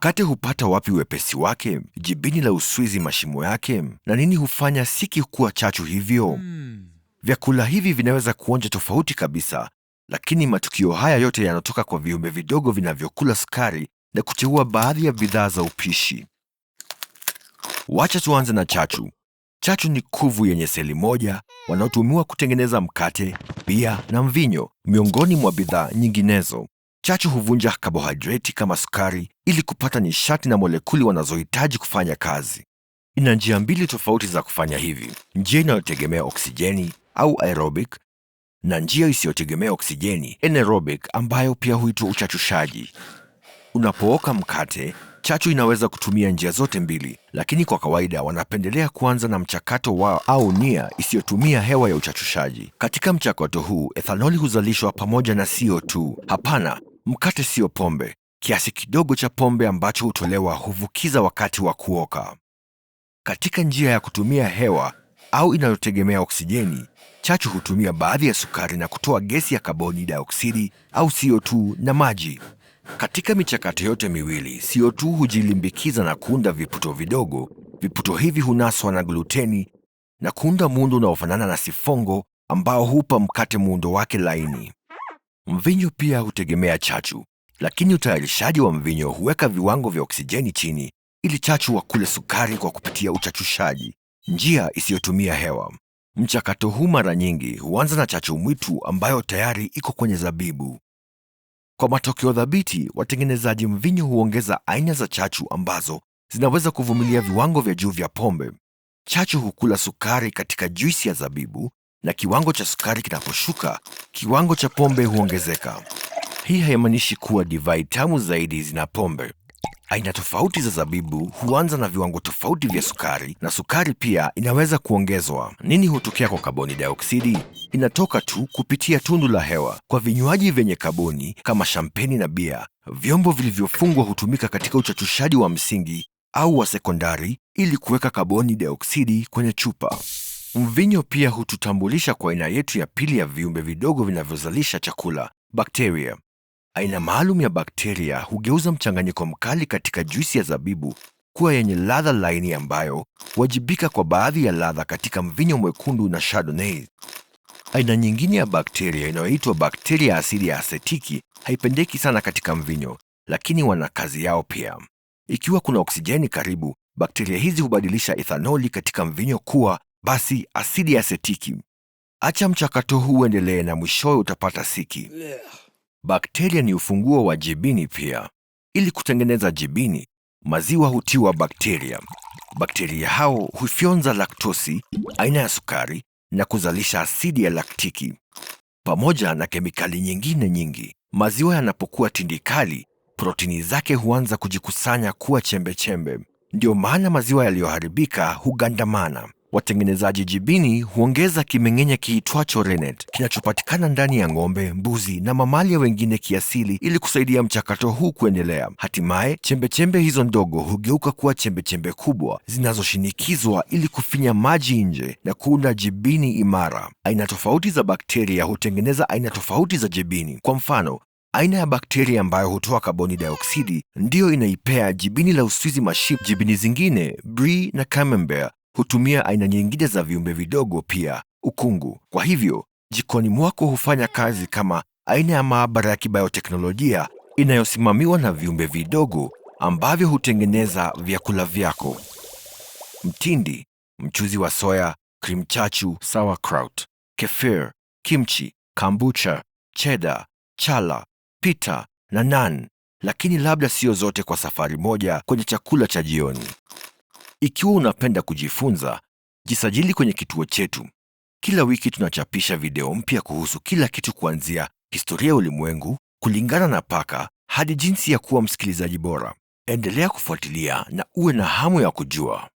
Mkate hupata wapi wepesi wake? Jibini la Uswizi mashimo yake? Na nini hufanya siki kuwa chachu hivyo? Vyakula hivi vinaweza kuonja tofauti kabisa, lakini matukio haya yote yanatoka kwa viumbe vidogo vinavyokula sukari na kuteua baadhi ya bidhaa za upishi. Wacha tuanze na chachu. Chachu ni kuvu yenye seli moja wanaotumiwa kutengeneza mkate, bia na mvinyo, miongoni mwa bidhaa nyinginezo. Chachu huvunja kabohaidreti kama sukari ili kupata nishati na molekuli wanazohitaji kufanya kazi. Ina njia mbili tofauti za kufanya hivi: njia inayotegemea oksijeni au aerobic na njia isiyotegemea oksijeni anaerobic, ambayo pia huitwa uchachushaji. Unapooka mkate, chachu inaweza kutumia njia zote mbili, lakini kwa kawaida wanapendelea kuanza na mchakato wao au nia isiyotumia hewa ya uchachushaji. Katika mchakato huu, ethanoli huzalishwa pamoja na CO2. Hapana, mkate sio pombe. Kiasi kidogo cha pombe ambacho hutolewa huvukiza wakati wa kuoka. Katika njia ya kutumia hewa au inayotegemea oksijeni, chachu hutumia baadhi ya sukari na kutoa gesi ya kaboni dioksidi au CO2 na maji. Katika michakato yote miwili, CO2 hujilimbikiza na kuunda viputo vidogo. Viputo hivi hunaswa na gluteni na kuunda muundo unaofanana na sifongo ambao hupa mkate muundo wake laini. Mvinyo pia hutegemea chachu, lakini utayarishaji wa mvinyo huweka viwango vya oksijeni chini ili chachu wakule sukari kwa kupitia uchachushaji, njia isiyotumia hewa. Mchakato huu mara nyingi huanza na chachu mwitu ambayo tayari iko kwenye zabibu. Kwa matokeo thabiti, watengenezaji mvinyo huongeza aina za chachu ambazo zinaweza kuvumilia viwango vya juu vya pombe. Chachu hukula sukari katika juisi ya zabibu, na kiwango cha sukari kinaposhuka, kiwango cha pombe huongezeka. Hii haimaanishi kuwa divai tamu zaidi zina pombe. Aina tofauti za zabibu huanza na viwango tofauti vya sukari, na sukari pia inaweza kuongezwa. Nini hutokea kwa kaboni dioksidi? Inatoka tu kupitia tundu la hewa. Kwa vinywaji vyenye kaboni kama shampeni na bia, vyombo vilivyofungwa hutumika katika uchachushaji wa msingi au wa sekondari ili kuweka kaboni dioksidi kwenye chupa. Mvinyo pia hututambulisha kwa aina yetu ya pili ya viumbe vidogo vinavyozalisha chakula, bakteria. Aina maalum ya bakteria hugeuza mchanganyiko mkali katika juisi ya zabibu kuwa yenye ladha laini ambayo huwajibika kwa baadhi ya ladha katika mvinyo mwekundu na Chardonnay. Aina nyingine ya bakteria inayoitwa bakteria asili ya asetiki haipendeki sana katika mvinyo, lakini wana kazi yao pia. Ikiwa kuna oksijeni karibu, bakteria hizi hubadilisha ethanoli katika mvinyo kuwa basi asidi ya asetiki. Acha mchakato huu uendelee na mwishowe utapata siki. Bakteria ni ufunguo wa jibini pia. Ili kutengeneza jibini, maziwa hutiwa bakteria. Bakteria hao hufyonza laktosi, aina ya sukari, na kuzalisha asidi ya laktiki pamoja na kemikali nyingine nyingi. Maziwa yanapokuwa tindikali, protini zake huanza kujikusanya kuwa chembe-chembe. Ndio maana maziwa yaliyoharibika hugandamana. Watengenezaji jibini huongeza kimeng'enya kiitwacho rennet kinachopatikana ndani ya ng'ombe, mbuzi na mamalia wengine kiasili ili kusaidia mchakato huu kuendelea. Hatimaye chembechembe hizo ndogo hugeuka kuwa chembechembe kubwa zinazoshinikizwa ili kufinya maji nje na kuunda jibini imara. Aina tofauti za bakteria hutengeneza aina tofauti za jibini. Kwa mfano, aina ya bakteria ambayo hutoa kaboni dioksidi ndiyo inaipea jibini la Uswizi mashi. Jibini zingine, brie na camembert, hutumia aina nyingine za viumbe vidogo pia, ukungu. Kwa hivyo, jikoni mwako hufanya kazi kama aina ya maabara ya kibayoteknolojia inayosimamiwa na viumbe vidogo ambavyo hutengeneza vyakula vyako. Mtindi, mchuzi wa soya, cream chachu, sauerkraut, kefir, kimchi, kombucha, cheddar, challah, pita na naan, lakini labda sio zote kwa safari moja kwenye chakula cha jioni. Ikiwa unapenda kujifunza, jisajili kwenye kituo chetu. Kila wiki tunachapisha video mpya kuhusu kila kitu kuanzia historia ya ulimwengu kulingana na paka hadi jinsi ya kuwa msikilizaji bora. Endelea kufuatilia na uwe na hamu ya kujua.